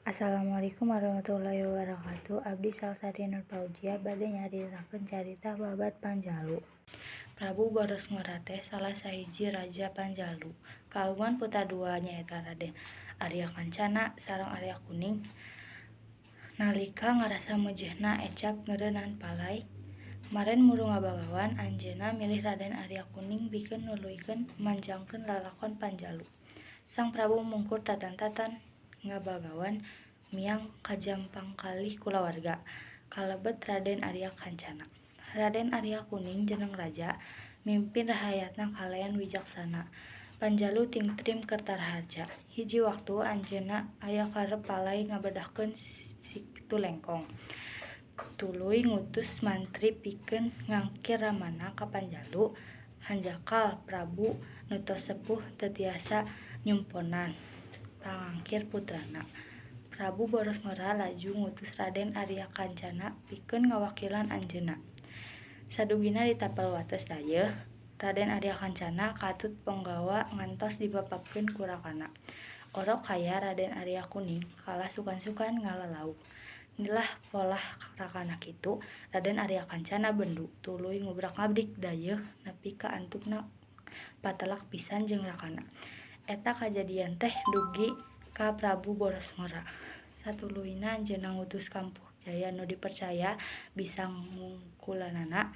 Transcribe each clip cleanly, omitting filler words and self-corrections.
Assalamualaikum warahmatullahi wabarakatuh. Abdi Salsari Nur Fauzia bade nyaritakeun carita babad Panjalu. Prabu Borosngora teh salah sahiji raja Panjalu. Kagungan putra dua nyaeta Raden Arya Kancana sareng Arya Kuning. Nalika ngarasa meujeuhna ecap ngeureunnan palay, maren muru ngabagawan anjeunna milih Raden Arya Kuning pikeun nuluykeun manjangkeun lalakon Panjalu. Sang Prabu mungkur tatan-tatan ngabagawan miang kajampangkalih kulawarga, kalebet Raden Arya Kancana. Raden Arya Kuning jeneng raja, mimpin rahayatna kalayan wijaksana. Panjalu tingtrim kerta raharja. Hiji waktu anjeunna aya karep palay ngabedahkeun Situ Lengkong. Tuluy ngutus mantri pikeun ngangkir ramana ka Panjalu. Hanjakal Prabu nu tos sepuh teu tiasa nyumponan pangangkir putrana. Prabu Borosngora laju ngutus Raden Arya Kancana pikeun ngawakilan anjeunna. Sadugina di tapel wates dayeuh, Raden Arya Kancana katut ponggawa ngantos dipapapkeun ku rakana. Orok kaya Raden Arya Kuning kalah sukan-sukan ngalalauk. Nilah polah rakana kitu, Raden Arya Kancana bendu tuluy ngubrak-ngabrik dayeuh nepi ka antukna patelak pisan jeung rakana. Eta kajadian teh dugi ka Prabu Borosngora. Satuluyna anjeunna ngutus Kampuh Jaya nu dipercaya bisa ngungkulanana.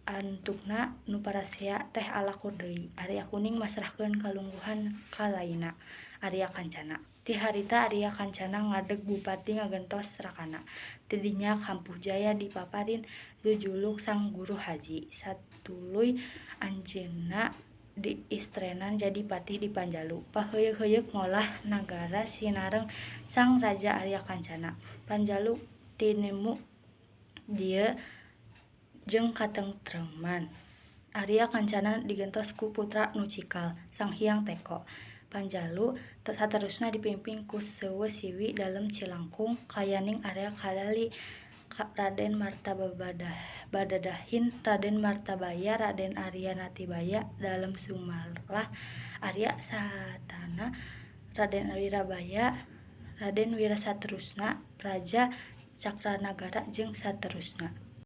Antukna nu parasea teh alakur deui. Arya Kuning masrahkeun kalungguhan ka laina, Arya Kancana. Ti harita Arya Kancana ngadeg bupati ngagentos rakana. Ti dinya Kampuh Jaya dipaparin jujuluk Sang Guru Haji. Satuluy anjeunna diistrenan jadi patih di Panjalu. Paheuyeuk-heuyeuk ngolah nagara sinareng Sang Raja Arya Kancana. Panjalu tinemu dieu jeung katengtreman. Arya Kancana digentos ku putra nu cikal, Sang Hyang Teko. Panjalu saterusna dipimpin ku Seueuh Siwi Dalem Cilangkung, Kayaning Arya Kadali, Raden Martabadahin, Raden Martabaya, Raden Arya Natibaya, Dalem Sumarlah, Arya Satana, Raden Wirabaya, Raden Wirasatrusna, Praja Cakranagara jeung saterusna.